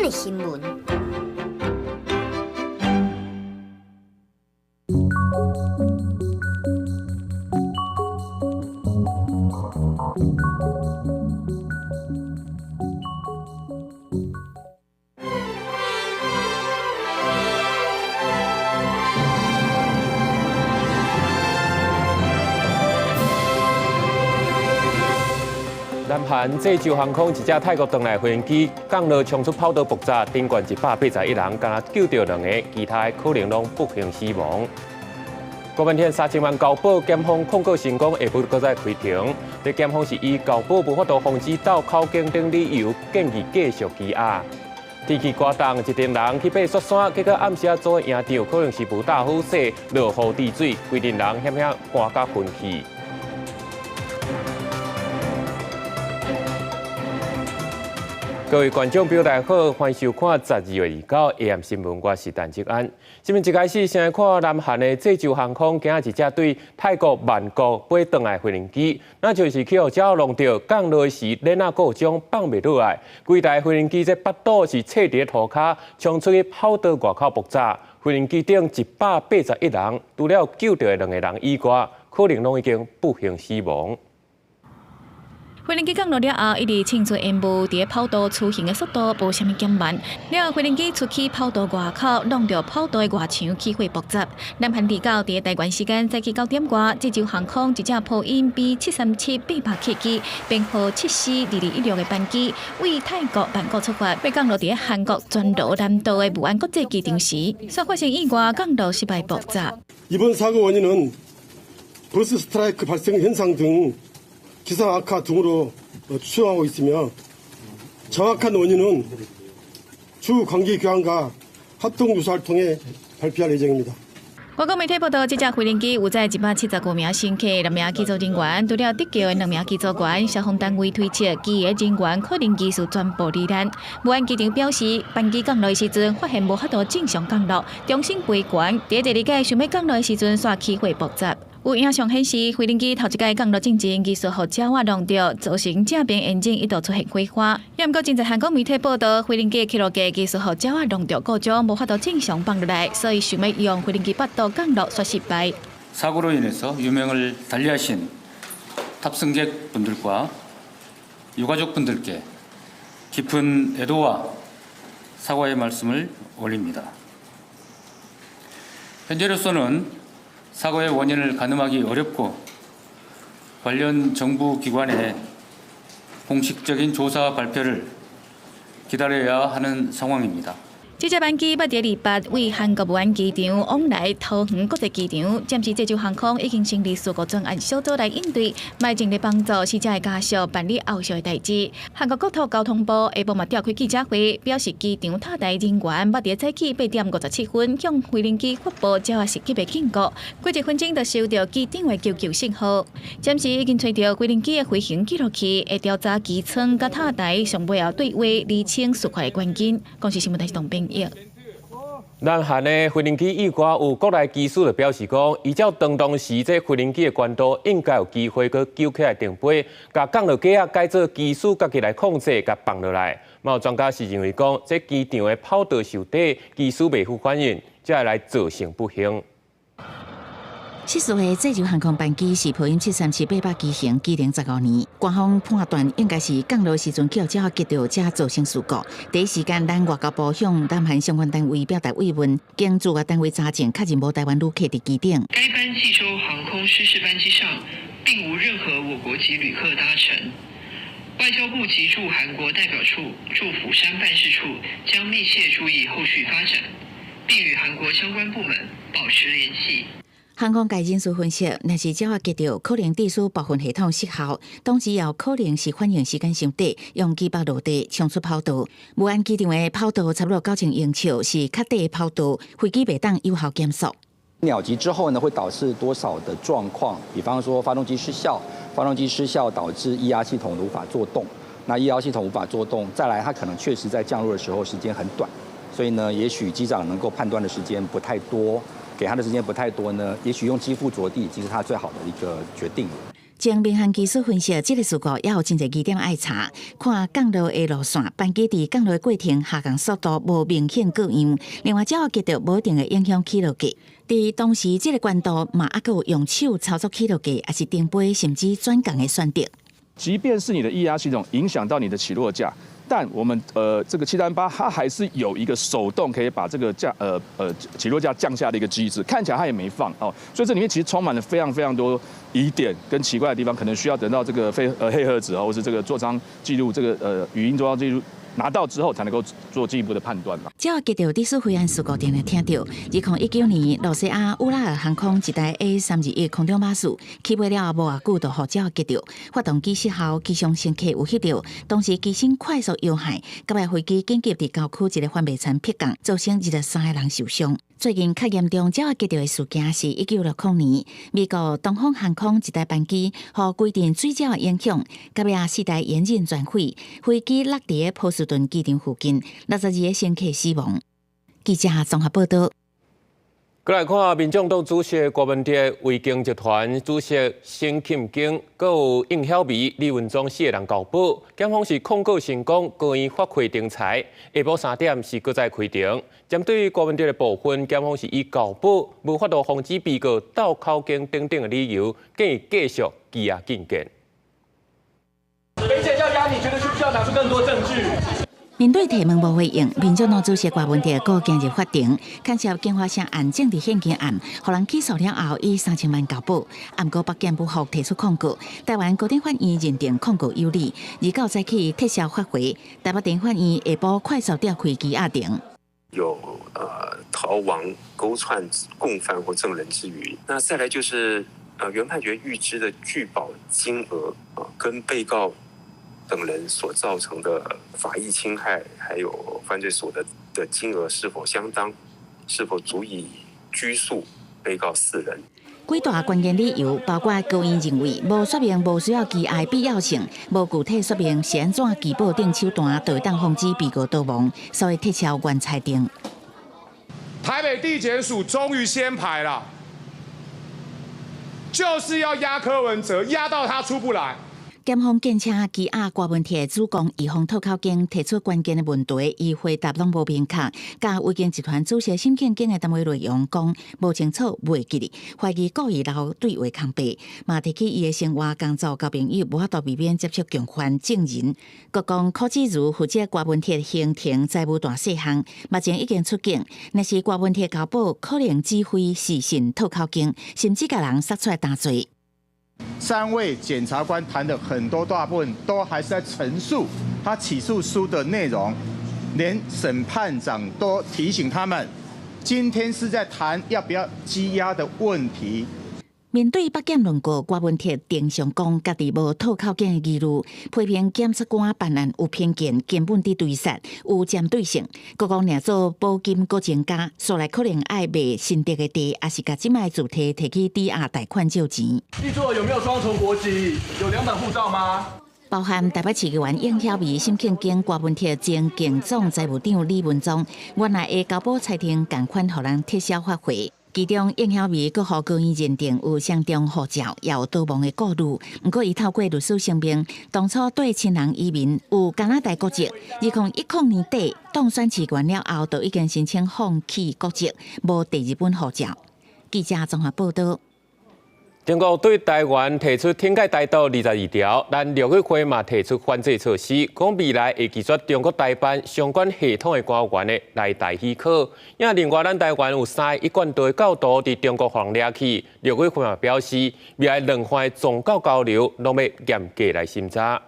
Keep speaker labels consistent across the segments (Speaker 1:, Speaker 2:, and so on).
Speaker 1: 的新聞。
Speaker 2: 南韓濟州航空一架泰國轉來飛機降落衝出跑道爆炸，頂懸181人，敢若救著兩个，其他可能攏不幸死亡。郭文天3000萬交保，檢方控告成功，下晡閣再開庭。這檢方是以交保無法度防止鬥口供等理由，建議繼續羈押。天氣寒凍，一陣人去爬雪山，結果暗時仔組的營長可能是無搭好勢，落雨滴水，規陣人險險寒甲昏去。各位觀眾朋友，大家好，歡迎收看12月29 AM 新聞，我是陳志安。新聞一開始，先來看南韓的濟州航空今仔日一架對泰國曼谷飛轉來飛行機，那就是去予鳥弄著降落時鏈仔故障放袂落來，規台飛行機這腹肚是斜佇咧塗跤，衝出去跑道外口爆炸，飛行機頂181人，除了救著的兩個人以外，可能攏已經不幸死亡。
Speaker 3: 飛行機降落了後，一直衝出煙霧，佇咧跑道出行的速度無啥物減慢。了後，飛行機出去跑道外口，弄著跑道的外牆起火爆炸。南韓地九佇咧台灣時間早起9點外，濟州航空一架波音 B737-800客機，編號7C2216的班機，為泰國曼谷出發，欲降落佇咧韓國全羅南道的武安國際機場時，煞發生意外，降落失敗爆炸。
Speaker 4: 이번 사고 원인은 버스 스트라이크 발생 현상 등 기상 악화 등으로 추정하고 있으며 정확한 원인은 주 관계기관과 합동조사를 통해 발표할 예정입니다.
Speaker 3: 外國媒體報道，這架飛行機有載175名乘客、6名機組人員，除了得救的兩名機組員，消防單位推測，其餘人員可能技術全部罹難。武安機場表示，班機降落的時陣發現無法度正常降落，重新飛懸。佇第二擺想欲降落的時陣，煞起火爆炸。有影像顯示，飛行機頭一擺降落進前，技術予鳥仔弄著，造成正邊引擎一度出現火花。也毋過，真濟韓國媒體報道，飛行機起落架技術予鳥仔弄著故障，無法度正常放落來，所以想欲用飛行機腹肚降落煞失敗。
Speaker 5: 사고로 인해서 유명을 달리하신 탑승객분들과 유가족분들께 깊은 애도와 사과의 말씀을 올립니다. 현재로서는 사고의 원인을 가늠하기 어렵고 관련 정부 기관의 공식적인 조사 발표를 기다려야 하는 상황입니다.
Speaker 3: 這架班機捌佇28為韓國武安機場往來桃園國際機場，暫時濟州航空已經成立事故專案小組來應對，嘛盡力幫助死者的家屬辦理後續的代誌。韓國國土交通部下晡嘛召開記者會，表示機場塔台人員捌佇早起8點57分向飛行機發布鳥仔襲擊的警告，過一分鐘就收到機長的求救信號。暫時已經揣著飛行機的飛行記錄器，會調查機艙佮塔台上尾後對話，釐清事發的原因。公視新聞台董編。
Speaker 2: 南韓的飛行機意外，有國內機師就表示講，依照當時這飛行機的高度，應該有機會閣救起來停飛，共降落架仔改做機師家己來控制，共放落來。嘛有專家是認為講，這機場的跑道受低，機師袂赴反應，才會來造成不幸。
Speaker 6: 失事的濟州航空班機是波音737-800機型，機齡15年。官方判斷應該是降落時陣去予鳥仔擊著，才造成事故。第一時間，咱外交部向南韓相關單位表達慰問，經駐外單位查證，確認無台灣旅客佇機頂。
Speaker 7: 該班濟州航空失事班機上並無任何我國籍旅客搭乘。外交部及駐韓國代表處駐釜山辦事處將密切注意後續發展，並與韓國相關部門保持聯繫。
Speaker 6: 航空界人士分析，若是鳥仔擊著，可能致使部分系統失效，同時也有可能是反應時間傷短，用機腹落地衝出跑道。武安機場的跑道差不多9000英尺，是較短的跑道，飛機袂當有效減速。
Speaker 8: 鳥擊之後呢，會導致多少的狀況？比方說發動機失效，發動機失效導致液壓系統無法作動，那液壓系統無法作動，再來它可能確實在降落的時候時間很短，所以呢，也許機長能夠判斷的時間不太多。給他的時間不太多呢，也許用機腹著地，其實他最好的一個決定。
Speaker 6: 經民航技術分析，這个事故猶有真濟疑點愛查。看降落的路線，班機佇降落的過程下降速度無明顯過樣。另外，鳥仔擊著無一定會影響起落架。佇當時這个關度嘛，猶閣有用手操作起落架，抑是停飛甚至轉降的選擇。
Speaker 1: 即便是你的液壓系統影響到你的起落架，但我們這個738，它還是有一個手動可以把這個降起落架降下的一個機制，看起來它也沒放哦，所以這裡面其實充滿了非常非常多疑點跟奇怪的地方，可能需要等到這個飛黑盒子或是這個座艙記錄這個語音座艙記錄拿到之後，才能夠做進一步的判斷嘛。
Speaker 6: 鳥仔擊著肇事飛安事故定定聽著，2019年，露西亞烏拉爾航空一台 A321空中巴士起飛了後無偌久，就予鳥仔擊著，發動機失效，機上乘客有翕著，當時機身快速搖晃，到尾飛機緊急佇郊區一个翻賣田迫降，造成23个人受傷。最近較嚴重鳥仔擊著的事件是1960年，美國東方航空一台班機予規陣水鳥的影響，到尾四台引擎全毀，飛機落佇波士頓機場附近，62个乘客死亡。記者綜合報導。
Speaker 2: 閣來看，民眾黨主席郭文哲、維京集團主席沈慶京，閣有應曉薇、李文忠四个人交保，檢方是控告成功，高院發回重裁。下晡3點是閣再開庭。針對郭文哲的部分，檢方是以交保無法度防止被告鬥口供等等的理由，建議繼續羈押禁見。
Speaker 9: 梅姐要押，你覺得需不需要拿出更多證據？
Speaker 6: 面對提問無回應，民眾黨主席郭文哲閣行入法庭，牽涉京華城案政治獻金案，予人起訴了後以3000萬交保，毋過北檢不服提出抗告，台灣高等法院認定抗告有理，29早起撤銷發回，台北地法院下晡快速調開羈押庭。
Speaker 10: 有逃亡、勾串共犯或證人之虞，那再來就是原判決預支的拒保金額啊，跟被告等人所造成的法益侵害，還有犯罪所得的金額是否相當，是否足以拘束被告四人？
Speaker 6: 幾大關鍵理由包括高院認為無說明無需要羈押必要性，無具體說明是按怎拒保等手段就會當防止被告逃亡，所以撤銷原裁定。
Speaker 11: 台北地檢署終於先排了，就是要壓柯文哲，壓到他出不來。
Speaker 6: 檢方堅稱羈押郭文鐵主攻預防套口供提出關鍵的問題，伊回答攏無明確。佮維京集團主席沈慶京的談話內容講無清楚、袂記得，懷疑故意留對話空白。嘛提起伊的生活、工作、交朋友，無法度避免接觸共犯證人。閣講柯志如負責郭文鐵行程財務大細項，目前已經出境。若是郭文鐵交保，可能指揮失信套口供，甚至共人殺出來擔罪。
Speaker 12: 三位檢察官談的很多大部分都還是在陳述他起訴書的內容，連審判長都提醒他們，今天是在談要不要羈押的問題。
Speaker 6: 面對北檢論告，郭文鐵定上講家己無套口供的疑慮，批評檢察官辦案有偏見，根本佇追殺，有針對性。閣講若做保金閣增加，煞來可能愛賣新竹的地，抑是共這擺主體提去抵押貸款借錢。
Speaker 9: 易座有沒有雙重國籍？有兩本護照嗎？
Speaker 6: 包含台北市議員應曉薇、沈慶京、郭文鐵前警總財務長李文忠，原來的交保裁定仝款予人撤銷發回。其中，應曉薇閣予高院認定有雙重護照，也有逃亡的顧慮。毋過，伊透過律師聲明，當初綴親人移民有加拿大國籍，2010年底當選市議員了後，就已經申請放棄國籍，無第二本護照。記者綜合報導。
Speaker 2: 中國對台灣提出挺蓋台獨22條，咱陸委會嘛提出反制措施，講未來會拒絕中國台辦相關系統的官員的來台許可。也另外，咱台灣有三个一貫道的教徒佇中國予人掠去，陸委會嘛表示，未來兩岸的宗教交流攏欲嚴格來審查。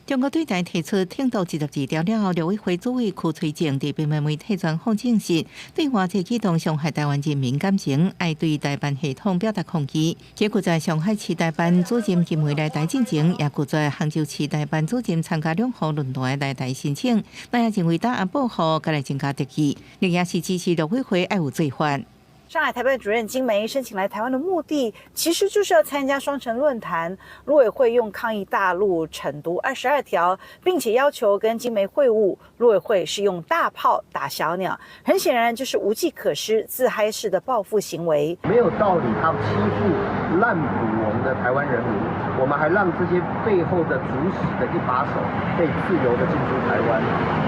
Speaker 13: 中國對台提出挺獨22條了後，陸委會主委柯翠靜佇平面媒體專訪證實，對外界舉動傷害台灣人民感情，愛對台辦系統表達抗議。這拒絕上海市台辦主任金梅來台進前，也拒絕杭州市台辦主任參加兩湖論壇來台申請。那也認為打壓報復，閣來增加敵意，另也是支持陸委會愛有做法。
Speaker 14: 上海台辦主任金梅申請來台灣的目的，其實就是要參加雙城論壇。陸委會用抗議大陸懲獨22條，並且要求跟金梅會晤。陸委會是用大炮打小鳥，很顯然就是無計可施、自嗨式的報復行為。
Speaker 15: 沒有道理，他欺負濫捕我們。的台灣人民，我們還讓這些背後的主使的一把手可以自由的進出台灣，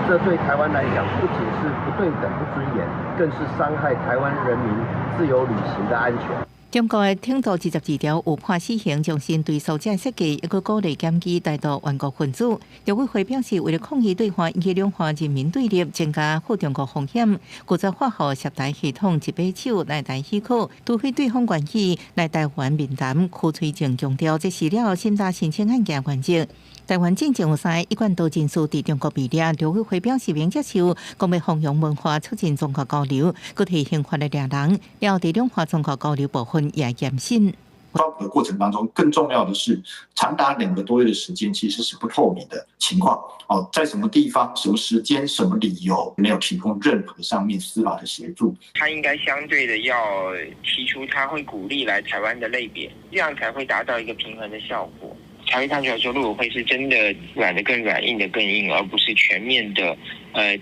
Speaker 15: 這對台灣來講不僅是不對等、不尊嚴，更是傷害台灣人民自由旅行的安全。
Speaker 13: 中國的挺獨22條有判死刑，重新對蘇者設計，一個鼓勵檢舉台獨頑固分子。陸委會表示，為了抗議對話引起兩岸人民對立，增加赴中國風險，拒絕發予涉台系統一把手來台許可，除非對方願意來台灣面談。柯翠靜強調，這是了審查申請案件原則。台灣進前有三個一貫道人士佇中國被掠，陸委會表示免接受，講欲弘揚文化，促進宗教交流，閣提刑法來掠人，了後佇兩岸宗教交流部分也嚴審。
Speaker 16: 抓捕的過程當中，更重要的是長達2個多月的時間，其實是不透明的情況。哦，在什麼地方、什麼時間、什麼理由，沒有提供任何上面司法的協助。
Speaker 7: 他應該相對的要提出，他會鼓勵來台灣的類別，這樣才會達到一個平衡的效果。才會看出來說，陸委會是真的軟的更軟，硬的更硬，而不是全面的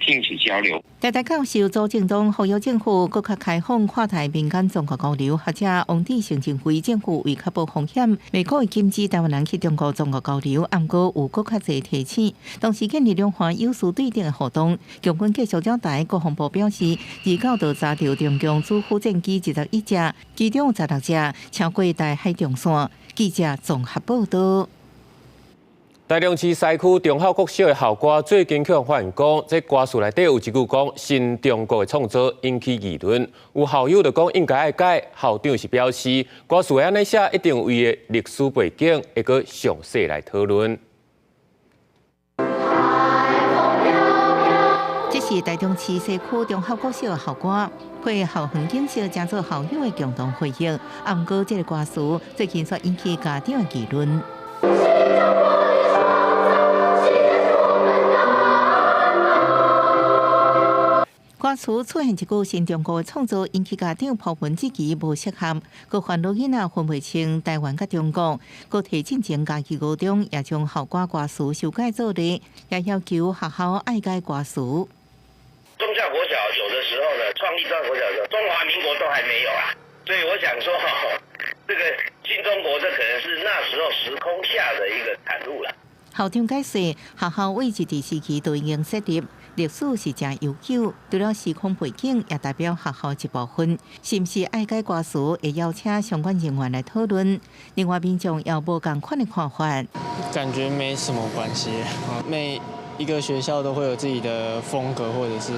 Speaker 7: 禁止交流。
Speaker 13: 台大教授周正東呼籲政府閣較開放跨台民間宗教交流，學者王志成認為政府為確保風險，美國會禁止台灣人去中國宗教交流，毋過有閣較濟提醒。同時建立兩岸有事對等的互動。共軍繼續擾台，國防部表示，29號查著中共主副戰機21架，其中有16隻超過台海中線。記者綜合報道。
Speaker 2: 台中市西區忠孝國小的校歌最近予發現講，這歌詞內底有一句講新中國的創造引起議論，有校友就講應該愛改，校長是表示歌詞會按呢寫一定有伊的歷史背景，會閣詳細來討論。
Speaker 13: 這是台中市西區忠孝國小的校歌，配校園景色，成做校友的共同回憶。啊，毋過這個歌詞最近煞引起家長的議論。歌詞出現一句新中國的創造，引起家長批評質疑無適合，閣煩惱囡仔分袂清台灣佮中國。閣提進前家己高中也將校歌歌詞修改做例，也要求學校愛改歌詞。
Speaker 17: 忠孝國小有的時候呢，創立忠孝國小的時候，中華民國都還沒有啊，所以我想說，這個新中國這可能是那時候時空下的一個產物啦。
Speaker 13: 校長解釋，學校位置佇時期都已經設立，歷史是誠悠久，除了時空背景，也代表學校一部分。是毋是愛改歌詞，會邀請相關人員來討論。另外，民眾也無仝款的看法，
Speaker 18: 感覺沒什麼關係。每一個學校都會有自己的風格，或者是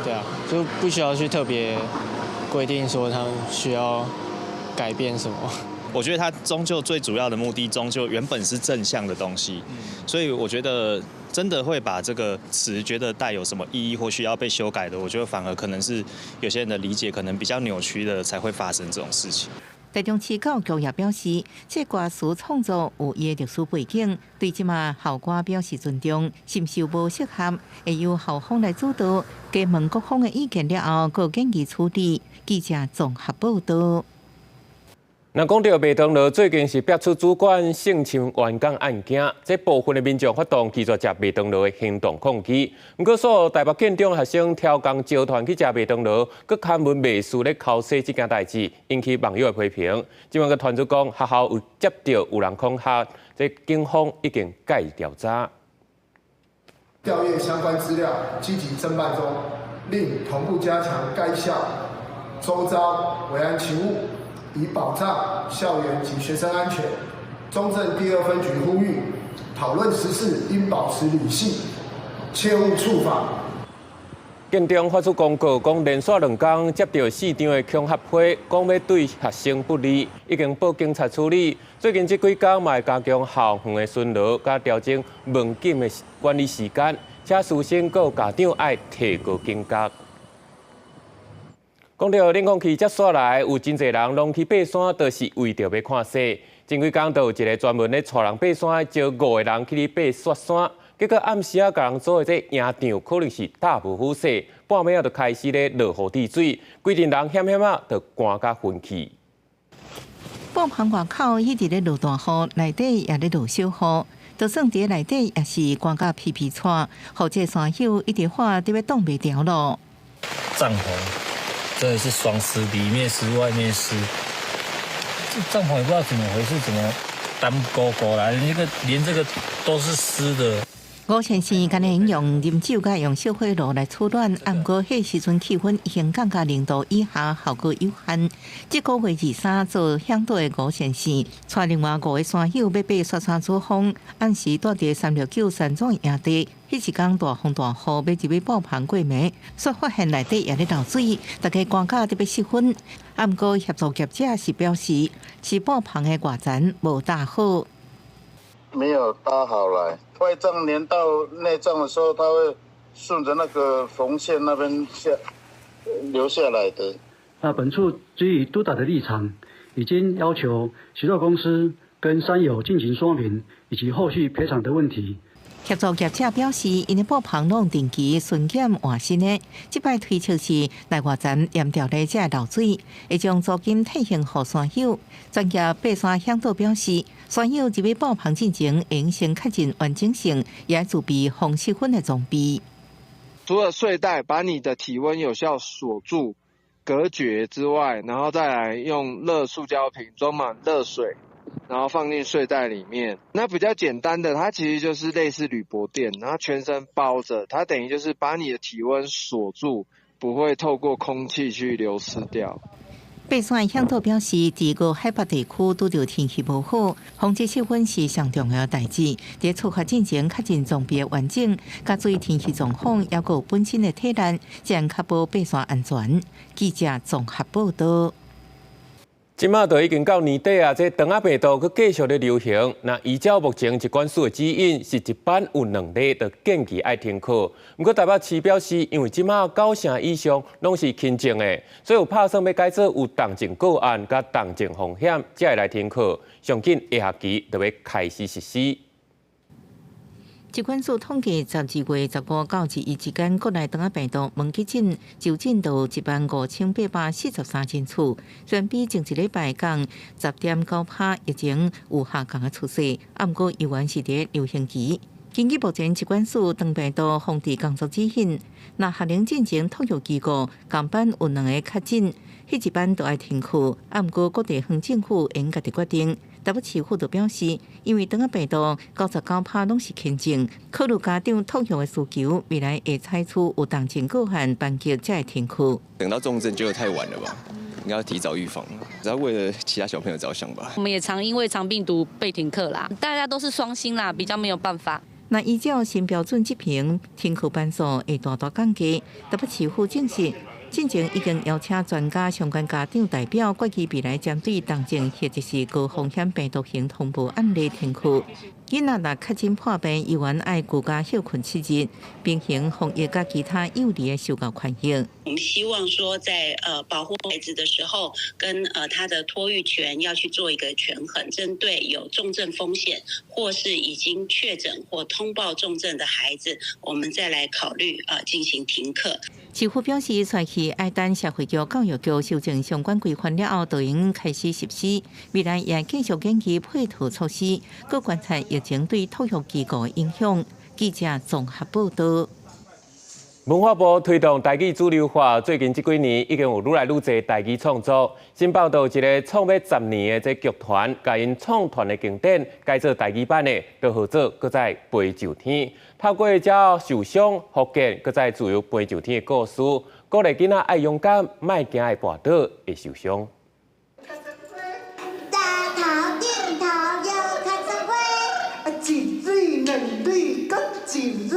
Speaker 18: 對啊，就不需要去特別規定說他們需要改變什麼。
Speaker 19: 我覺得它終究最主要的目的，終究原本是正向的東西，所以我覺得真的會把這個詞覺得帶有什麼意義或需要被修改的，我覺得反而可能是有些人的理解可能比較扭曲的，才會發生這種事情。
Speaker 13: 台中市教育局也表示，這歌詞創作有伊的歷史背景，對這馬校歌表示尊重，是毋是有無適合，會由校方來主導，加問各方的意見了後，閣建議處理。記者綜合報道。
Speaker 2: 若講到麥當勞，最近是爆出主管性侵員工案件，這部分的民眾發動拒絕食麥當勞的行動抗議。毋過，所有台北建中學生挑工招團去食麥當勞，閣刊文袂輸咧剾洗這件代誌，引起網友的批評。這擺閣傳出講學校有接到有人恐嚇，這警方已經介入調查。
Speaker 20: 調閱相關資料，積極偵辦中，另同步加強該校周遭維安勤務。以保障校園及學生安全。中正第二分局呼籲，討論時事應保持理性，切勿觸法。
Speaker 2: 建中發出公告，講連續2天接到4張的恐嚇批，講欲對學生不利，已經報警察處理。最近這幾工嘛會加強校園的巡邏，佮調整門禁的管理時間，請師生佮家長愛提高警覺。講到冷空氣接紲來，有真濟人攏去爬山，就是為著欲看雪。前幾工就有一個專門咧帶人爬山，招5個人去咧爬雪山，結果暗時仔共人組的這營長可能是膽無好勢，半暝仔就開始咧落雨滴水，規陣人險險仔就寒甲昏去。
Speaker 13: 布棚外口一直咧落大雨，內底也咧落小雨，就算佇內底也是寒甲皮皮掣，予這山友一直喊得欲擋袂牢囉。
Speaker 21: 帳篷。真的是雙濕，裡面濕，外面濕，這帳篷也不知道怎麼回事，怎麼單勾勾來，那個連這個都是濕的。
Speaker 13: 吳先生敢若用啉酒佮用燒火爐來取暖，毋過彼時陣氣溫已經降到0度以下，效果有限。這個月23做嚮導的吳先生，帶另外五个山友欲爬雪山主峰，暗時蹛佇369山莊營地，彼一工大風大雨，欲入去帳篷過暝，煞發現內底也咧漏水，大家寒甲得欲失魂。毋過協助業者是表示，是帳篷的外層無搭好。
Speaker 22: 沒有搭好來，外帳連到內帳的時候，它會順着那個縫線那邊下流下來的。
Speaker 23: 那本處基於督導的立場，已經要求許樂公司跟山友進行說明，以及後續賠償的問題。
Speaker 13: 協助業者表示，𪜶的帳篷攏定期巡檢換新的，這擺推測是內外層淹掉咧，才會漏水，會將租金退還予山友。專業爬山嚮導表示，山友入去帳篷進前，應先確認完整性，也準備防濕粉的裝備。
Speaker 24: 除了睡袋把你的體溫有效鎖住、隔絕之外，然後再來用熱塑膠瓶裝滿熱水。然後放進睡袋裡面，那比較簡單的，它其實就是類似鋁箔墊，然後全身包着，它等於就是把你的體溫鎖住，不會透過空氣去流失掉。
Speaker 13: 爬山嚮導表示，佇高海拔地區拄著天氣無好，防止失溫是上重要代誌。佇出發進前確認裝備完整，佮注意天氣狀況，抑閣有本身的體力，才能確保爬山安全。記者綜合報道。
Speaker 2: 這馬就已經到年底啊，這腸仔病毒閣繼續咧流行。那依照目前疾管署的指引，是一班有兩例就建議愛停課。毋過台北市表示，因為這馬九成以上攏是輕症的，所以有拍算欲改做有重症個案佮重症風險，才會來停課。上緊下學期就欲開始實施。
Speaker 13: 疾管署統計，12月15到21之間，國內腸仔病毒問急診就診到15,843人次，雖然比前一禮拜降10.9%，疫情有下降的趨勢，毋過猶原是佇流行期。根據目前疾管署腸病毒防治工作指引，若學齡進前托育機構仝班有兩個確診，彼一班就愛停課。毋過各地方政府會家己決定。台北市府就表示，因為腸仔病毒99%攏是輕症，考慮家長托育的需求，未來會採取有重症個案班級才會停課。
Speaker 25: 等到重症就太晚了吧？應該要提早預防，只要為了其他小朋友着想吧。
Speaker 26: 我們也常因為腸病毒被停課啦，大家都是雙薪啦，比較沒有辦法。
Speaker 13: 那依照新標準執行，停課班數會大大降低。台北市府證實，進前已經邀請專家、相關家長代表，決議未來針對重症或者是高風險病毒型通報案例停課。囡仔若確診破病，猶原愛居家歇睏7日，平衡防疫佮其他幼兒的受教權益。
Speaker 27: 我們希望說，在保護孩子的時候，跟他的托育權要去做一個權衡，針對有重症風險或是已經確診或通報重症的孩子，我們再來考慮進行停課。
Speaker 13: 市府表示，紲去愛等社會局、教育局修正相關規範了後，就會開始實施。未來也繼續研究配套措施，閣觀察疫情對托育機構的影響。記者綜合報道。
Speaker 2: 文化部推動台語主流化，最近這幾年已經有愈來愈濟台語創作。新報導一个創欲10年的這劇團，共𪜶創團的經典改做台語版的，就號做閣再飛上天。透過這受傷復健，閣再自由飛上天的故事，鼓勵囡仔愛勇敢，莫驚會跋倒會受傷。
Speaker 28: 大頭頂頭又較十歲，
Speaker 29: 一蕊兩蕊閣一蕊。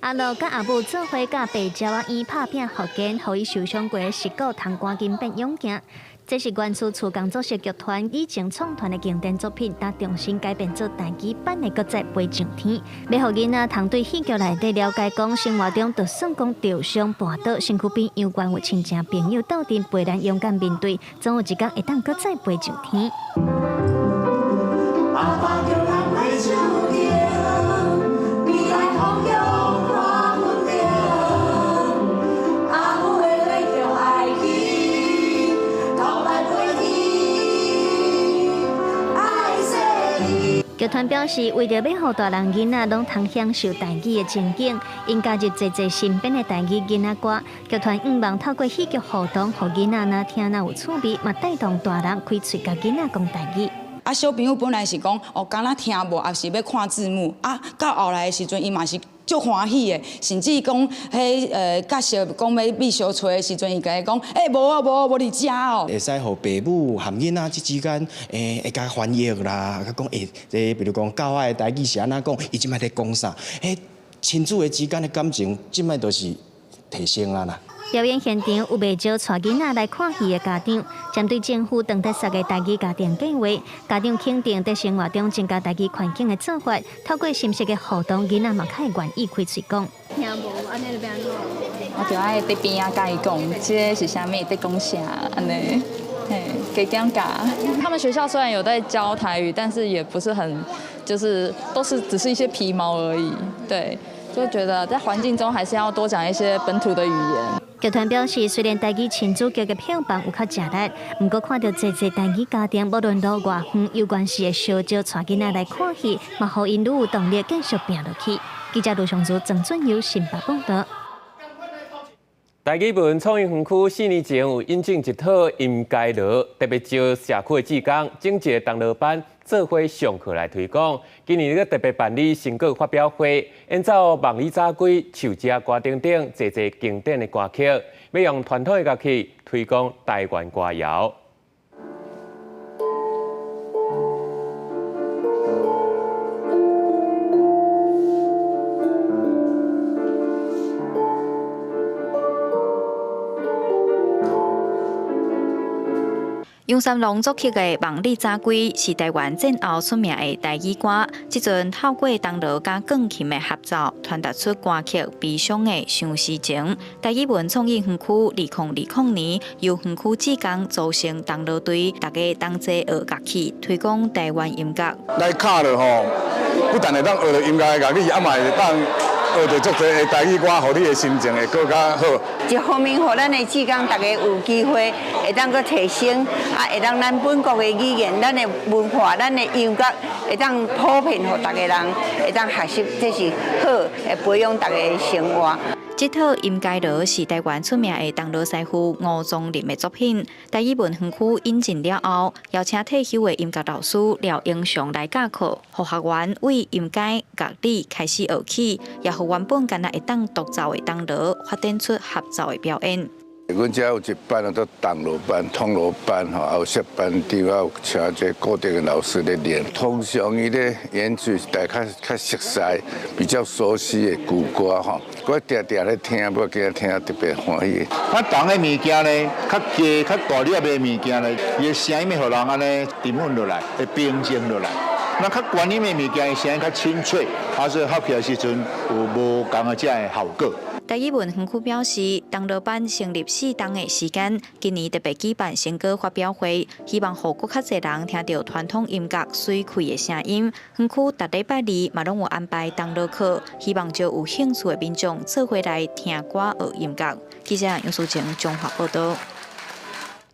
Speaker 30: 阿樂佮阿母做伙佮白鳥仔醫拍拚復健，予伊受傷過的膝骨通趕緊變勇健。這是原厝厝工作室劇團以前創團的經典作品，但重新改編做台語版的《閣再飛上天》，欲予囡仔通對戲劇內底了解，講生活中就算講著傷跋倒，身軀邊猶原有親情朋友鬥陣陪咱勇敢面對，總有一工會當閣再飛上天。
Speaker 28: 阿爸叫咱飛上天，未來風雨看不到。阿母的淚叫愛去，頭來飛去，愛細
Speaker 30: 劇團表示，為著欲予大人囡仔攏通享受台語的情景，𪜶加入濟濟新編的台語囡仔歌。劇團向望透過戲劇活動，予囡仔若聽若有趣味，嘛帶動大人開喙共囡仔講台語。
Speaker 1: 啊，小朋友本來是講哦，敢若聽無，抑是欲看字幕啊。到後來的時陣，伊嘛是足歡喜的，甚至講彼角色講欲變相揣的時陣，伊共伊講，欸，無啊無啊，無佇遮哦。
Speaker 3: 會使予爸母和囡仔這之間，會共翻譯啦，佮講欸，這比如講狗仔的台語是按怎講，伊這擺咧講啥？彼親子的之間的感情，這擺就是提升啊啦。
Speaker 30: 表演現場有袂少帶囡仔來看戲的家長，針對政府當特設的台語家庭計畫，家長肯定佇生活中增加台語環境的做法，透過心適的互動，囡仔嘛較會願意開喙講。
Speaker 4: 聽無，按呢就欲按怎？
Speaker 5: 我就愛佇邊仔共伊講，這个是啥物，佇講啥，按呢，嘿，加減教。
Speaker 6: 他們學校雖然有在教台語，但是也不是很，就是都是只是一些皮毛而已，對，就覺得在環境中還是要多講一些本土的語言。
Speaker 30: 劇團表示，雖然台語親子劇的票房有較吃力，毋過看著濟濟台語家庭，無論路偌遠，有關係會相招帶囡仔來看戲，嘛予𪜶愈有動力繼續拚落去。記者盧尚如、曾俊友新北報導。
Speaker 2: 台語文創意園區4年前有引進一套音階鑼，特別招社區的志工，整一个銅鑼班做伙上課來推廣。今年閣特別辦理成果發表會，演奏《夢裡早歸》、《樹枝歌》等等，濟濟經典的歌曲，欲用傳統的樂器推廣台灣歌謠。
Speaker 8: 楊三郎作曲的《夢裡早歸》是台灣戰後出名的台語歌。這陣透過銅鑼佮鋼琴的合奏，傳達出歌曲悲傷的相思情。台語文創意園區2020年由園區志工組成銅鑼隊，大家同齊學樂器，推廣台灣音樂。
Speaker 9: 來敲落吼，不但會當學著音樂的樂理，啊嘛會當學著足濟的台語歌，予你的心情會閣較好。
Speaker 10: 一方面，予咱的志工逐家有機會會當閣提升，啊，會當咱本國的語言、咱的文化、咱的音樂，會當普遍予逐家人會當學習，這是好，會培養逐家的生活。
Speaker 8: 這套音階鑼是台灣出名的銅鑼師傅吳宗林的作品。台語文園區引進了後，邀請退休的音樂老師廖英雄來教課，予學員對音階樂理開始學起，也予原本干焦會當獨奏的銅鑼發展出合奏的表演。
Speaker 22: 阮遮有一班叫做銅鑼班、銅鑼班吼，也有設班長，也有請這個固定的老師咧練。通常伊咧演奏大家較熟悉、比較熟悉的舊歌吼，我定定咧聽，我今仔聽特別歡喜。
Speaker 11: 較重的物件呢，較輕、較大粒的物件呢，伊的聲音會予人按呢沉穩落來，會平靜落來。那較懸音的物件，伊聲音較清脆，啊，所以合起來時陣有無仝的這个效果。
Speaker 8: 台語文園區表示，銅鑼班成立4冬的時間，今年特別舉辦成果發表會，希望予閣較濟人聽著傳統音樂媠氣的聲音。園區逐禮拜二嘛攏有安排銅鑼課，希望招有興趣的民眾做伙來聽歌學音樂。記者楊淑晴綜合報導。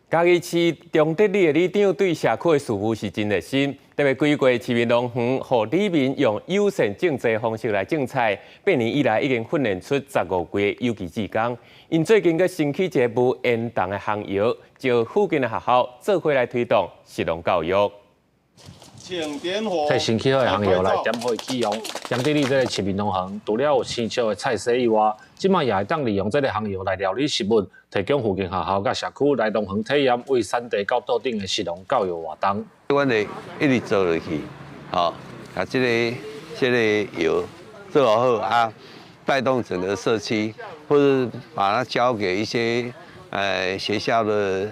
Speaker 2: 嘉義市中德里的里長對社區的事務是真熱心，特別規劃市民農園，予里民用友善種植方式來種菜。8年以來，已經訓練出15幾个有機志工。𪜶最近閣新起一个無煙囱的烘窯，招附近的學校做伙來推動食農教育。
Speaker 21: 替新起好的烘窯來點火啟用，中德里這个市民農園，除了有生熟的菜色以外，這擺也會當利用這个烘窯來料理食物，提供附近學校佮社區來農園體驗，為產地到桌頂的食農教育活動。
Speaker 12: 阮會一直做落去，吼，啊，這个窯做好啊，帶動整個社區，或者把它交給一些學校的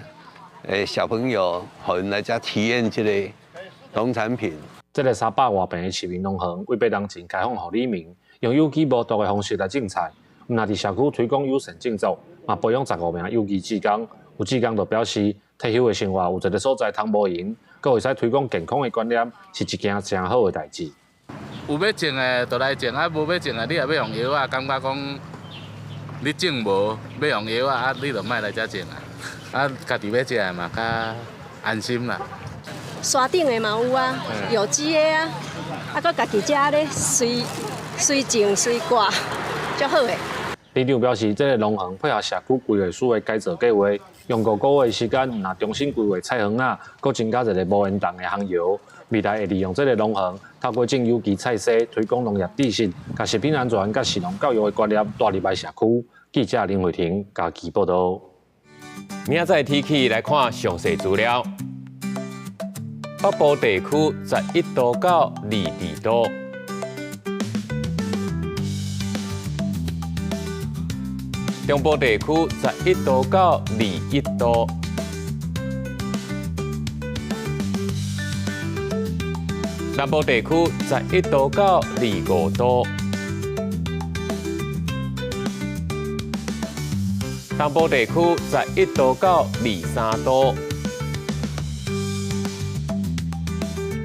Speaker 12: 小朋友，予𪜶來遮體驗這个農產品。
Speaker 21: 這个300外坪的市民農園，為8年前開放予里民，用有機無毒的方式來種菜，毋但佇社區推廣友善種作，嘛培養15名有機志工。有志工就表示，退休的生活有一个所在通無閒，閣會使推廣健康的觀念，是一件誠好的代誌。
Speaker 31: 有欲種的就來種，啊無欲種的，你若欲用藥仔，感覺講你種無欲用藥仔，啊你就莫來遮種啊。啊，家己欲食的嘛較安心啦。
Speaker 32: 山頂的嘛有啊，有機的啊，
Speaker 7: 啊，閣家己遮咧隨隨種隨割，足好的。
Speaker 21: 里長表示，這个農園配合社區規劃署的改造計劃，用5個月時間，毋但重新規劃菜園仔，閣增加一个無煙囱的烘窯。未來會利用這个農園，透過種有機菜蔬，推廣農業知識，共食品安全佮食農教育的觀念帶入來社區。記者林慧婷嘉義報導。
Speaker 2: 明仔載天氣來看詳細資料。北部地區11度到22度。中部地區11度到21度。南部地區11度到25度。東部地區11度到23度。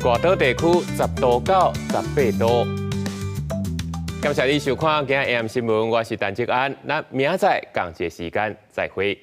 Speaker 2: 外島地區10度到18度。感謝你收看今日 AM 新聞，我是陳志安，咱明仔載仝一个時間再會。